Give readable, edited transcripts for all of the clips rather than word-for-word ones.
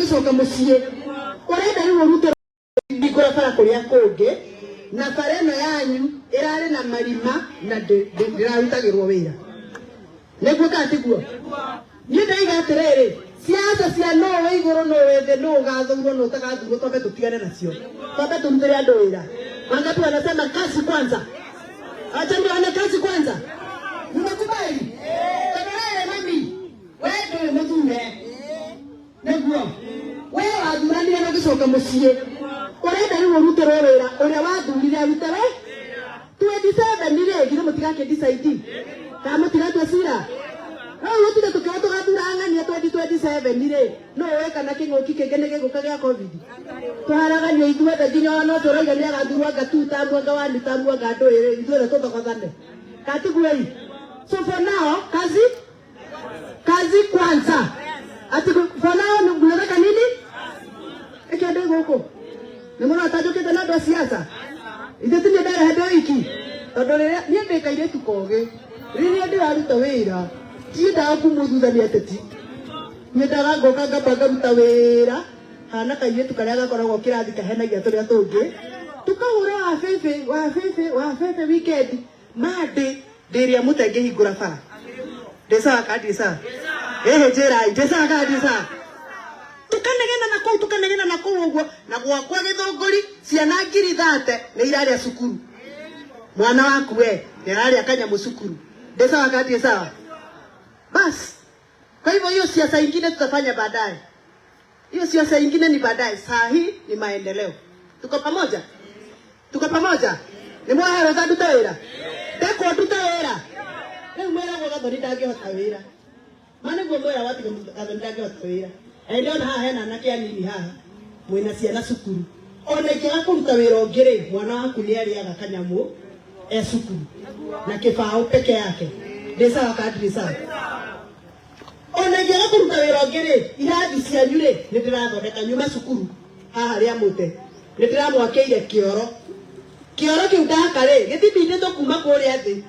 Ũgĩcoka mũciĩ ũrenda rĩu ũrute hingũra bara kũrĩa kũngĩ, na bara ĩno yanyu ĩrarĩ na marima na ndĩrarutagĩrwo wĩra. Nĩguo kana tiguo? Niĩ ndaiga atĩrĩrĩ, siasa cia nũ wĩ igũrũ, nũ wĩ thĩ, nũ ũgathurwo, nũ ũtagathurwo, twambe tũtigane nacio, twambe tũrutĩre andũ wĩra. Wangapi wanasema kazi kwanza? Acha nione kazi kwanza. Nimekubali. Tondũ rĩrĩ mami, we ndũrĩ mũthure. Nĩguo. We wathuranire na ũgĩcoka mũciĩ. Ũrenda rĩu ũrutĩrwo wĩra ũrĩa wathurire arute we? 27 rĩ, githĩ mũtigakĩ decide? Kana mũtigatua cira? Rĩu gũtirĩ tũkĩrwo tũgathura ng'ania 2027 rĩ, nũ ũĩ kana kĩng'ũki kĩngĩ nĩ gĩgũka gĩa Covid? Tũharaganio ithuothe nginya ona ũcio ũrauga nĩ agathurwo anga two term anga one term anga ndũĩ rĩ, ithuothe tũthogothane. Kana tiguo ĩ? So for now, kazi kazi kwanza. Ati for now mnataka nini? Ĩkĩ ndĩ gũkũ? Nĩ mũno atanjũkĩte na andũ a siasa? Ithe ti niĩ ndarehe ndĩ wiki? Tondũ rĩrĩa niĩ ndĩ kairĩtu kogĩ, rĩrĩa ndĩraruta wĩra, ndiendaga kumwo thutha nĩ ateti. Nyendaga ngoka ngamba ngaruta wĩra, hana kairĩtu karĩa gakoragwo kĩrathi kahenagia tũrĩa tũngĩ, tũkahũra wa bĩbĩ, wa bĩbĩ, wa bĩbĩ weekend. Ma ndĩ ndĩrĩa mũte ngĩhingũra bara. Ndĩ sawa kana ndirĩ sawa? Ĩhĩ njĩrai, ndĩ sawa kana ndirĩ sawa? Tũkanegena na kũu, tũkanegena na kũu ũguo, na gwakwa Gĩthũngũri ciana 30,000 nĩ irarĩa cukuru. Mwana waku we nĩ ararĩa kanyamũ cukuru. Ndĩ sawa kana ndirĩ sawa? Bas. Kwa hivyo hiyo siasa ingine tutafanya baadaye. Hiyo siasa ingine ni baadaye. Saa hii ni maendeleo. Tuko pamoja? Tuko pamoja? Nĩ mwahe rũtha ndute wĩra? Ndekwo ndute wĩra? Rĩu mwĩragwo Gathoni ndangĩhota wĩra. Ma nĩguo mwĩragwo atĩ Gathoni ndangĩhota wĩra. Na nĩndĩrona haha hena anake anini haha mwĩna ciana cukuru. Ona ingĩaga kũruta wĩra ũngĩ rĩ, mwana waku nĩ arĩaga kanyamũ e cukuru na kĩbaũ peke yake. Ndĩ sawa kana ndirĩ sawa? Ona ingĩaga kũruta wĩra ũngĩ rĩ, irathi cianyu rĩ, nĩ ndĩrathondeka nyuma cukuru haha rĩa mũte. Nĩ ndĩramwakĩire kĩoro. Kĩoro kĩu ndaka rĩ, gĩthimindĩtwo kuma kũrĩa thĩ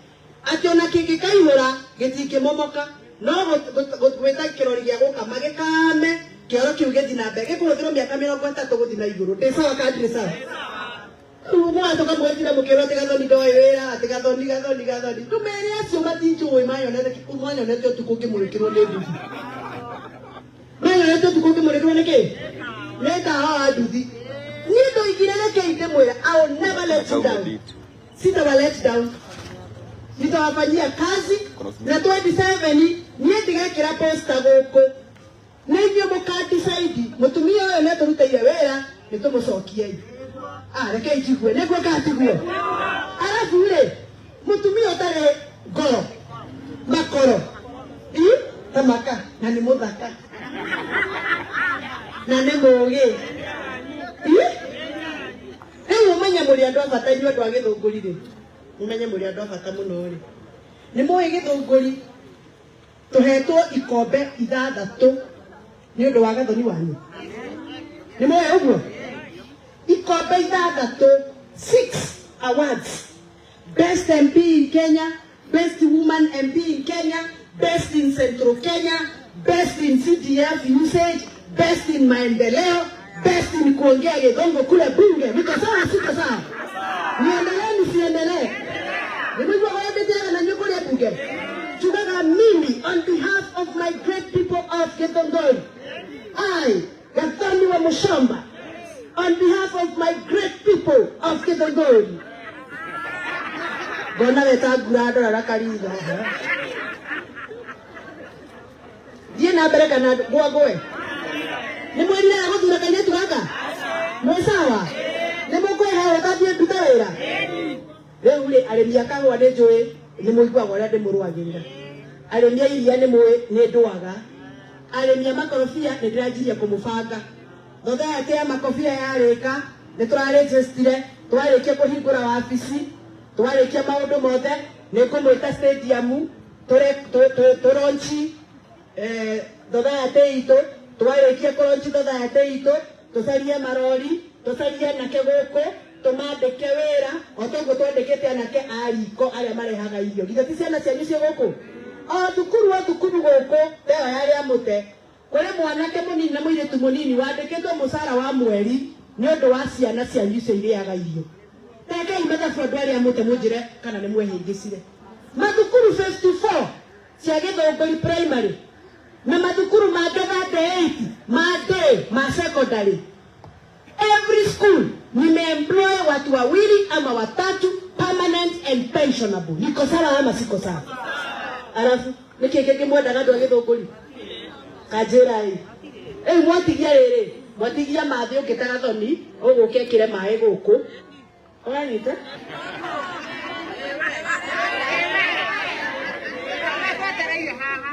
atĩ ona kĩngĩkaihũra gĩtingĩmomoka. No gwĩta kĩrori gĩa gũkama gĩkame, kĩoro kĩu gĩthiĩ na mbere. Gĩkũhũthĩrwo mĩaka 30 gũthiĩ na igũrũ. Ndĩ sawa kana ndirĩ sawa? Rĩu mũgacoka mũgatinda mũkĩrwo atĩ Gathoni ndoĩ wĩra, atĩ Gathoni, Gathoni, Gathoni. Ndũmere acio matinjũĩ, manyonete ũtukũ ngĩmũrĩkĩrwo nĩ nduthi. Manyonete ũtukũ ngĩmũrĩkĩrwo nĩ kĩ? Nĩ tawa wa nduthi. Niĩ ndoigire rekei ndĩmwĩre, I will never let you down. Sitawa let down. Nitawafanyia kazi na 27 niĩ ndigekĩra poster gũkũ. Nĩ inyuĩ mũka decide mũtumia ũyũ nĩ atũrutĩire wĩra, nĩ tũmũcokiei. Ah, rekei njigue, nĩguo kana tiguo? Arabu rĩ, mũtumia ũtarĩ ngoro, makoro, i ta maka, na nĩ mũthaka, na nĩ mũgĩ. I rĩu ũmenye mũrĩ andũ a bata inyuĩ andũ a Gĩthũngũri rĩ, mũmenye mũrĩ andũ a bata mũno rĩ. Nĩ mũĩ Gĩthũngũri tũhetwo ikombe ithathatũ nĩ ũndũ wa Gathoni wanyu. Nĩ mũĩ ũguo? Ikombe ithathatũ, 6 awards. Best MP in Kenya, Best Woman MP in Kenya, Best in Central Kenya, Best in CDF usage, Best in maendeleo, Best in kuongea Githũngũ kule bunge. Niko sawa, siko sawa? Niendelee nisiendelee? Nimejua ũrĩa ndĩtĩaga na inyuĩ kũrĩa bunge. Njugaga mimi on behalf of my great people of Githũngũri, I, Gathoni wa Muchomba, on behalf of my great people of Githũngũri. Ngona weta ngura ndora na karitho. Thiĩ na mbere kana ngwangwe? Nĩ mwĩriraga gũthura kairĩtu gaka? Mwĩ sawa? Nĩ mũkwĩhe ũka thiĩ ndute wĩra? Rĩu rĩ, arĩmi a kahũa nĩ njũĩ nĩ mũiguaga ũrĩa ndĩmũrũagĩrĩra. Arĩmi a iria nĩ mũĩ nĩ ndũaga. Arĩmi a makorobia nĩ ndĩranjirie kũmũbanga. Thothaitĩ ya makobia yarĩka, nĩ tũrarĩnjĩstire, twarĩkia kũhingũra wabici, twarĩkia maũndũ mothe, nĩ ngũmwĩta stadium, tũronchi thothaitĩ itũ, twarĩkia kũronchi thothaitĩ itũ, tũcarie marori, tũcarie anake gũkũ, tũmandĩke wĩra, o toguo twandĩkĩte anake a riko arĩa marehaga irio. Githĩ ti ciana cianyu ciĩ gũkũ? O thukuru o thukuru gũkũ, ta ĩyo ya Rĩamũte. Kũrĩ mwanake mũnini na mũirĩtu mũnini wandĩkĩtwo mũcara wa mweri nĩ ũndũ wa ciana cianyu icio irĩaga irio. Tekei mathabu andũ arĩa mũte mũnjĩre kana nĩ mwehĩngĩcire. Mathukuru 54 cia Gĩthũngũri primary na mathukuru mangĩ 38 ma day ma secondary. Every school nimeemploy watu wawili ama watatu permanent and pensionable. Niko sawa ama siko sawa? Arafu nĩkĩ kĩngĩ mwendaga andũ a Gĩthũngũri? Kanjĩrai. Rĩu mwatigia rĩrĩ, mwatigia mathĩ ũkĩte gathoni, ũgũka ĩkĩre maĩ gũkũ. Ũranyita?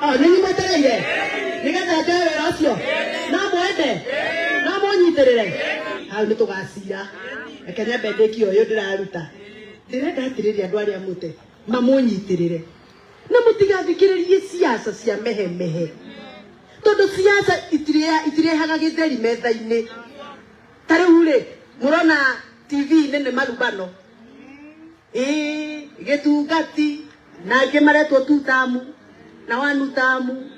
Oh, nĩ mwetereire nĩgetha njoe wĩra ũcio no mwende no mũnyitĩrĩre hau nĩ tũgacira. Reke nyambe ndĩkie ũyũ ndĩraruta. Ndĩrenda atĩrĩrĩ andũ arĩa mũte mamũnyitĩrĩre na mũtigathikĩrĩrie siasa cia mehemehe tondũ siasa itirehaga gĩtheri metha-inĩ. Ta rĩu rĩ mũrona TV-inĩ nĩ marumbano ĩĩ gĩtungati na angĩ maretwo tutamu na wanutamu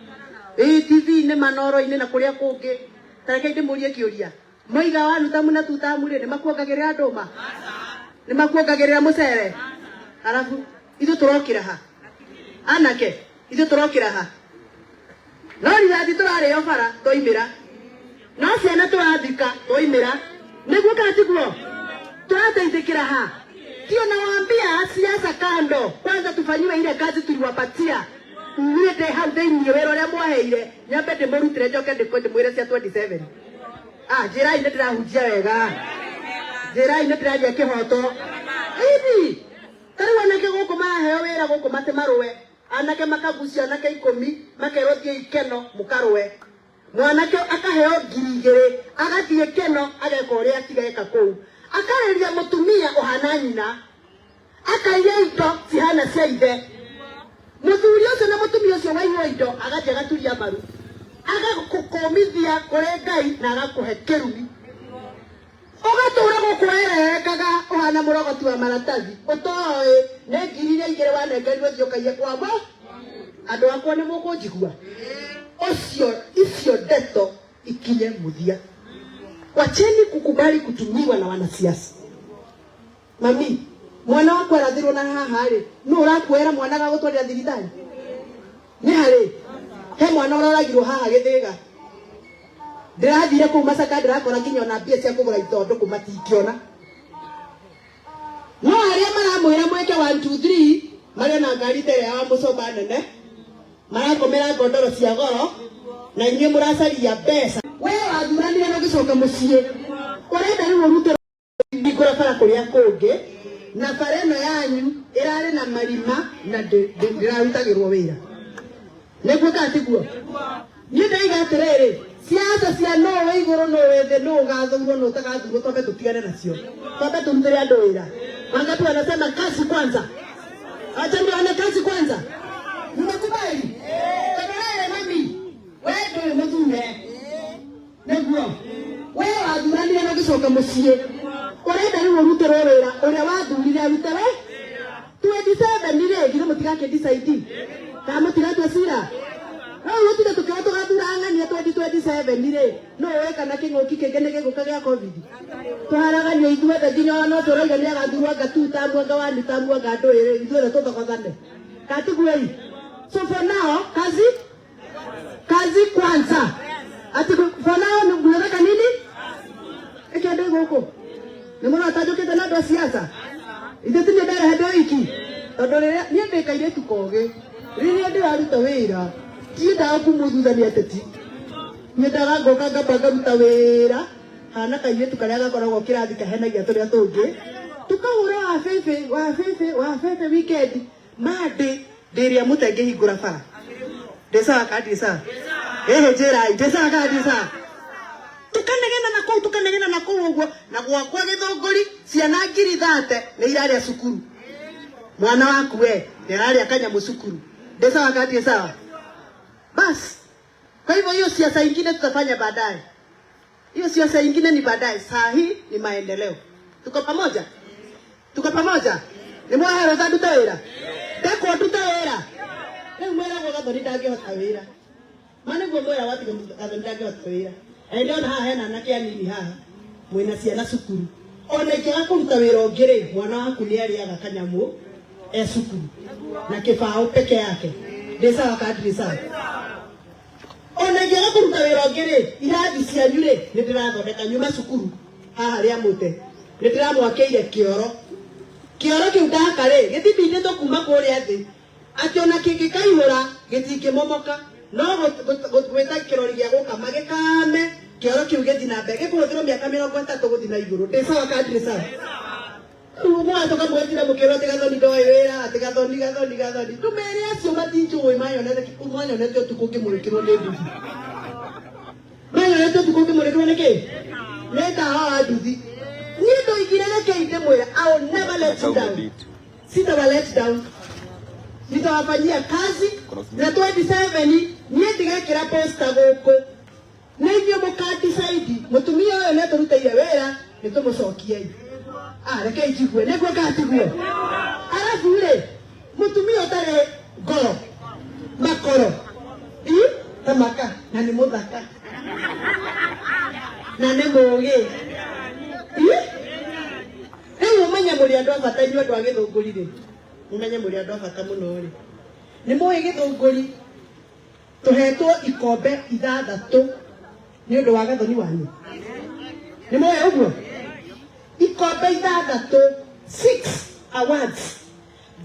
ĩĩ TV-inĩ manoro-inĩ na kũrĩa kũngĩ. Ta reke ndĩmũrie kĩũria, moiga wanutamu na tutamu rĩ nĩ makuongagĩrĩra ndũma? Nĩ makuongagĩrĩra mũcere? Arabu ithuĩ tũrokĩra ha anake? Ithuĩ tũrokĩra ha? No rithathi tũrarĩo bara twaimĩra, no ciana tũrathika twaimĩra. Nĩguo kana tiguo? Tũrateithĩkĩra ha? Tio nawaambia siasa kando kwanza, tufanyiwe ile kazi tuliwapatia. Niĩ ndĩ hau thĩiniĩ wĩra ũrĩa mwaheire nyambe ndĩmũrutĩre njoke ndĩmwĩre cia 27. Ah, njĩrai nĩ ndĩrahunjia wega, njĩrai nĩ ndĩraria kĩhoto. Hivi ta rĩu anake gũkũ maraheo wĩra gũkũ matĩ marũe, anake makagucia anake 10 makerwo thiĩ ikeno mũkarũe. Mwanake akaheo 2000 agathiĩ keno ageka ũrĩa atigeka kũu, akarĩria mũtumia ũhana nyina, akaiya indo cihana cia ithe. Mũthuri ũcio na mũtumia ũcio waiywo indo agathiĩ agaturia maru, agakũkũmithia kũrĩ Ngai na agakũhe kĩrumi. Ũgatũra gũkũ wererekaga ũhana mũrogoti wa maratathi ũtoĩ nĩ 2,000 wanengerirwo thiĩ ũkaiye kwamo. Andũ akwa nĩ mũkũnjigua? Ũcio icio ndeto ikinye mũthia. Wacheni kukubali kutumiwa na wanasiasa. Mami, mwana waku arathirwo na haha rĩ, nũ ũrakuoera mwana agagũtwarĩra thibitarĩ? Nĩ harĩ he mwana ũroragirwo haha Gĩthĩga. Ndĩrathire kũu Macaka ndĩrakora nginya ona mbia cia kũgũra ithandũkũ matingĩona. No arĩa maramwĩra mwĩke 1 2 3 marĩ na ngari ta ĩrĩa ya mũcomba nene, marakomera ngondoro cia goro na inyuĩ mũracaria mbeca. We wathuranire na ũgĩcoka mũciĩ, ũrenda rĩu ũrute hingũra bara kũrĩa kũngĩ, na bara ĩno yanyu ĩrarĩ na marima na ndĩrarutagĩrwo wĩra. Nĩguo kana tiguo? Niĩ ndaiga atĩrĩrĩ, siasa cia nũ wĩ igũrũ nũ wĩ thĩ nũ ũgathurwo nũ ũtagathurwo twambe tũtigane nacio, twambe tũrutĩre andũ wĩra. Wangapi wanasema kazi kwanza? Acha nione kazi kwanza. Nimekubali. Tondũ rĩrĩ mami, we ndũrĩ mũthure. Nĩguo we wathuranire na ũgĩcoka mũciĩ, ũrenda rĩu ũrutĩrwo wĩra ũrĩa wathurire arute we 27 rĩ, githĩ mũtigakĩ decide kana mũtigatua cira? Rĩu gũtirĩ tũkĩra tũgathura ng'ania 2027 rĩ, no ũĩ kana kĩng'ũki kĩngĩ nĩ gĩgũka gĩa covid tũharaganio ithuothe nginya ona ũcio ũrauga nĩ agathurwo anga tu tamu anga wani tamu anga ndũĩ rĩ, ithuothe tũthogothane katiguo. So for now, kazi kazi kwanza. Ati for now mnataka nini? Ĩkĩ ndĩ gũkũ nĩ mũrona njũkĩte na andũ a siasa ithe ti niĩ ndarehe ndĩ wiki tondũ rĩrĩa niĩ ndĩ kairĩtu kogĩ rĩrĩa ndĩraruta wĩra ndiendaga kumwo thutha nĩ ateti. Nyendaga ngoka ngamba ngaruta wĩra hana kairĩtu karĩa gakoragwo kĩrathi kahenagia tũrĩa tũngĩ tukahũra wa bĩbĩ wa bĩbĩ wa bĩbĩ weekend mandĩ ndĩrĩa mũte ngĩhingũra bara. Ndĩ sawa kana ndirĩ sawa? Ĩhĩ njĩrai, ndĩ sawa kana ndirĩ sawa? Tukanegena na kũu, tukanegena na kũu ũguo. Na gwakwa Gĩthũngũri ciana 30,000 nĩ irarĩa cukuru. Mwana waku we nĩ ararĩa kanyamũ cukuru. Ndĩ sawa kana ndirĩ sawa? Bas, kwa hivyo hiyo siasa ingine tutafanya baadaye. Hiyo siasa ingine ni baadaye. Saa hii ni maendeleo. Tuko pamoja? Tuko pamoja? Nĩ mwaheo rũtha ndute wĩra? Ndekwo ndute wĩra? Rĩu mwĩragwo Gathoni ndangĩhota wĩra. Ma nĩguo mwĩra watiga Gathoni ndangĩhota wĩra. Na ndĩrona haha hena anake anini haha mwĩna ciana cukuru. Ona ingĩaga kũruta wĩra ũngĩ rĩ, mwana waku nĩ arĩaga kanyamũ e cukuru na kĩbaũ peke yake. Ndĩ sawa kana ndirĩ sawa? Ona ingĩaga kũruta wĩra ũngĩ rĩ, irathi cianyu rĩ, nĩ ndĩrathondeka nyuma cukuru haha rĩa mũte. Nĩ ndĩramwakĩire kĩoro. Kĩoro kĩu ndaka rĩ, gĩthimindĩtwo kuma kũrĩa thĩ atĩ ona kĩngĩkaihũra gĩtingĩmomoka no gwĩta kĩrori gĩa gũkama gĩkame kĩoro kĩu gĩthiĩ na mbere gĩkũhũthĩrwo mĩaka 30 gũthiĩ na igũrũ. Ndĩ sawa kana ndirĩ sawa? Rĩu mũgacoka mũgatira mũkĩrwo atĩ Gathoni ndoĩ wĩra, atĩ Gathoni Gathoni Gathoni. Ndũmere acio matinjũĩ, manyonete ũtukũ ngĩmũrĩkĩrwo nĩ nduthi. Manyonete ũtukũ ngĩmũrĩkĩrwo nĩ kĩ? Nĩ tawa wa nduthi. Niĩ ndoigire rekei ndĩmwĩre, I will never let you down. Sitawa let down. Nitawafanyia kazi na 27 niĩ ndigekĩra posta gũkũ. Nĩ inyuĩ mũka decide mũtumia ũyũ nĩ atũrutĩire wĩra, nĩ tũmũcokiei. Ah, rekei njigue, nĩguo kana tiguo? Arabu rĩ, mũtumia ũtarĩ ngoro, makoro, i ta maka, na nĩ mũthaka, na nĩ mũũgĩ. I rĩu ũmenye mũrĩ andũ a bata inyuĩ andũ a Gĩthũngũri rĩ, mũmenye mũrĩ andũ a bata mũno rĩ. Nĩ mũĩ Gĩthũngũri tũhetwo ikombe 6 nĩ ũndũ wa Gathoni wanyu. Nĩ mũĩ ũguo? Ikombe 6, 6 awards.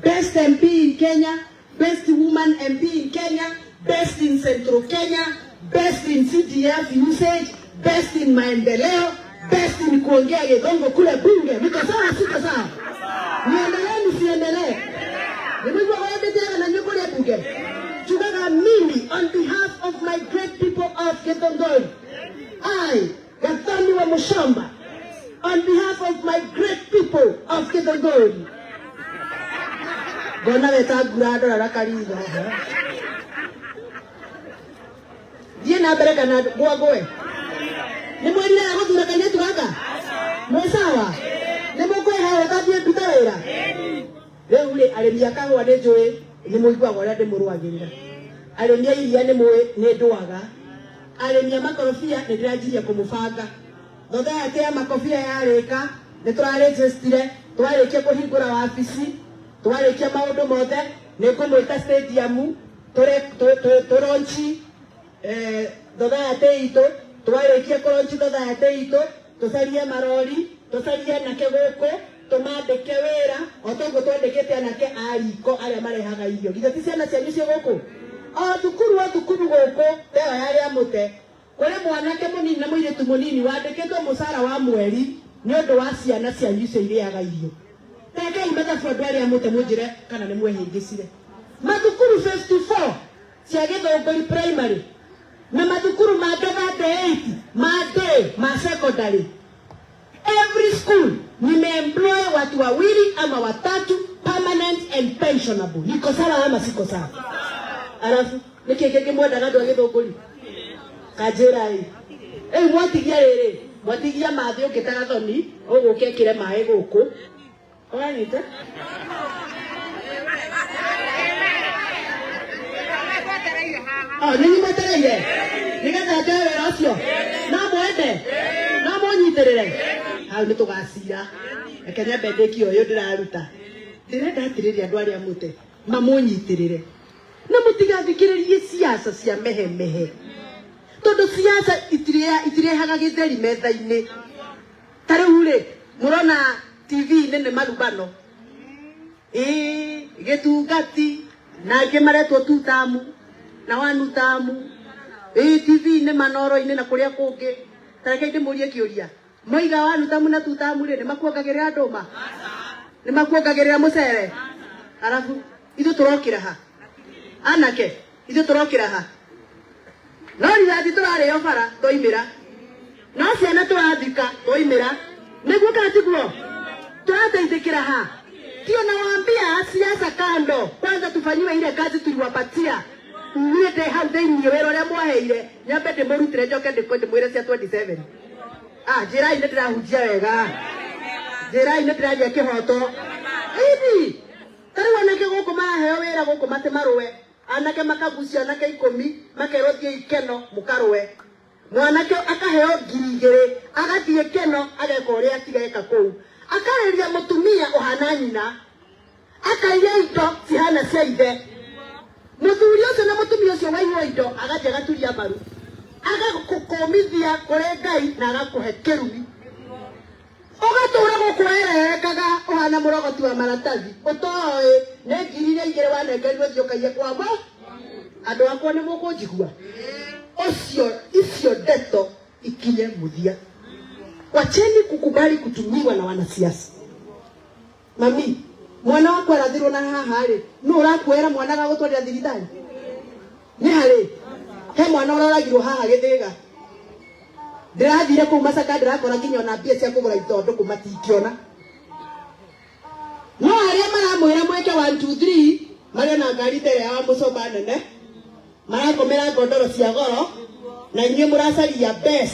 Best MP in Kenya, Best Woman MP in Kenya, Best in Central Kenya, Best in CDF usage, Best in maendeleo, Best in kuongea Githungu kule bunge. Niko sawa, siko sawa? Niendelee nisiendelee? Nimejua wewe ndetera na nyuko ya bunge. Tugaga mimi on behalf of my great people of Githunguri, I, Gathoni wa Muchomba, on behalf of my great people of Githunguri. Ngona weta ngura ndora na karitho. Thiĩ na mbere kana ngwangwe? Nĩ mwĩriraga gũthura kairĩtu gaka? Mwĩ sawa? Nĩ mũkwĩhayo gathiĩ ndute wĩra? Rĩu rĩ, arĩmi a kahũa nĩ njũĩ nĩ mũiguaga ũrĩa ndĩmũrũagĩrĩra. Arĩmi a iria nĩ mũĩ nĩ ndũaga. Arĩmi a makorobia nĩ ndĩranjirie kũmũbanga. Thotha ya makobia yarĩka nĩ tũrarĩnjĩstire, twarĩkia kũhingũra wabici, twarĩkia maũndũ mothe, nĩ ngũmwĩta stadium tũronchi thotha ya itũ, twarĩkia kũronchi thotha ya itũ, tũcarie marori, tũcarie anake gũkũ, tũmandĩke wĩra o toguo twandĩkĩte anake a riko arĩa marehaga irio. Githĩ ti ciana cianyu ciĩ gũkũ? O thukuru o thukuru gũkũ teyo ya rĩa mũte kũrĩ mwanake mũnini na mũirĩtu mũnini wandĩkĩtwo mũcara wa mweri nĩ ũndũ wa ciana cianyu icio irĩaga irio. Tekei mathabu andũ arĩa mũte mũnjĩre kana nĩ mwehĩngĩcire. Mathukuru 54 cia Gĩthũngũri primary na mathukuru mangĩ 38 ma day ma secondary. Every school nimeemploy watu 2 ama 3 permanent and pensionable. Niko sawa ama siko sawa? Alafu nĩkĩ kĩngĩ mwendaga andũ a Gĩthũngũri? Kanjĩra ĩ. Rĩu mwatigia rĩrĩ, mwatigia mathĩ ũngĩ ta Gathoni, ũgũka ĩkĩre maĩ gũkũ. Ũranyita? Oh, nĩ mwetereire nĩgetha njoe wĩra ũcio? No mwende? No mũnyitĩrĩre? Hau nĩ tũgacira. Reke nyambe ndĩkie ũyũ ndĩraruta. Ndĩrenda atĩrĩrĩ andũ arĩa mũte mamũnyitĩrĩre na mũtigathikĩrĩrie siasa cia mehemehe, tondũ siasa itirehaga gĩtheri metha-inĩ. Ta rĩu rĩ, mũrona TV-inĩ nĩ marumbano, ĩĩ gĩtungati na angĩ maretwo tutamu na wanutamu, ĩĩ TV-inĩ manoro-inĩ na kũrĩa kũngĩ. Ta rekei ndĩmũrie kĩũria, moiga wanutamu na tutamu rĩ, nĩ makuongagĩrĩra ndũma? Nĩ makuongagĩrĩra mũcere? Arabu ithuĩ tũrokĩra ha? Anake, ithuĩ tũrokĩra ha? No rithathi tũrarĩo bara twaimĩra, no ciana tũrathika twaimĩra. Nĩguo kana tiguo? Tũrateithĩkĩra ha? Tio nawaambia siasa kando, kwanza tufanyiwe ile kazi tuliwapatia. Niĩ ndĩ hau thĩinĩ wĩra ũrĩa mwaheire, nyambe ndĩmũrutĩre njoke ndĩmwĩre cia 27. Ah, njĩrai nĩ ndĩrahunjia wega, njĩrai nĩ ndĩraria kĩhoto. Hihi ta rĩu anake gũkũ maraheo wĩra gũkũ matĩ marũe. Anake makagucia anake 10, makerwo thiĩ ikeno mũkarũe. Mwanake akaheo 2000, agathiĩ keno, ageka ũrĩa atigeka kũu, akarĩria mũtumia ũhana nyina, akaiya indo cihana cia ithe. Mũthuri ũcio na mũtumia ũcio waiywo indo agathiĩ agaturia maru, agagũkũmithia kũrĩ Ngai na agakũhe kĩrumi. Ũgatũra gũkũ wererekaga ũhana mũrogoti wa maratathi, ũtoĩ nĩ 2000 wanengerirwo thiĩ ũkaiye kwamo. Andũ akwa nĩ mũkũnjigua? Ũcio icio ndeto ikinye mũthia. Wacheni kukubali kutumiwa na wanasiasa. Mami, mwana waku arathirwo na haha rĩ, nũ ũrakuoera mwana gagũtwarĩra thibitarĩ? Nĩ harĩ he mwana ũroragirwo haha Gĩthĩga. Ndĩrathire kũu Macaka, ndĩrakora nginya ona mbia cia kũgũra ithandũkũ matingĩona. No arĩa maramwĩra mwĩke 1 2 3, marĩ ona ngari ta ĩrĩa ya Mũcomba nene, marakomera ngondoro cia goro, na inyuĩ mũracaria mbeca.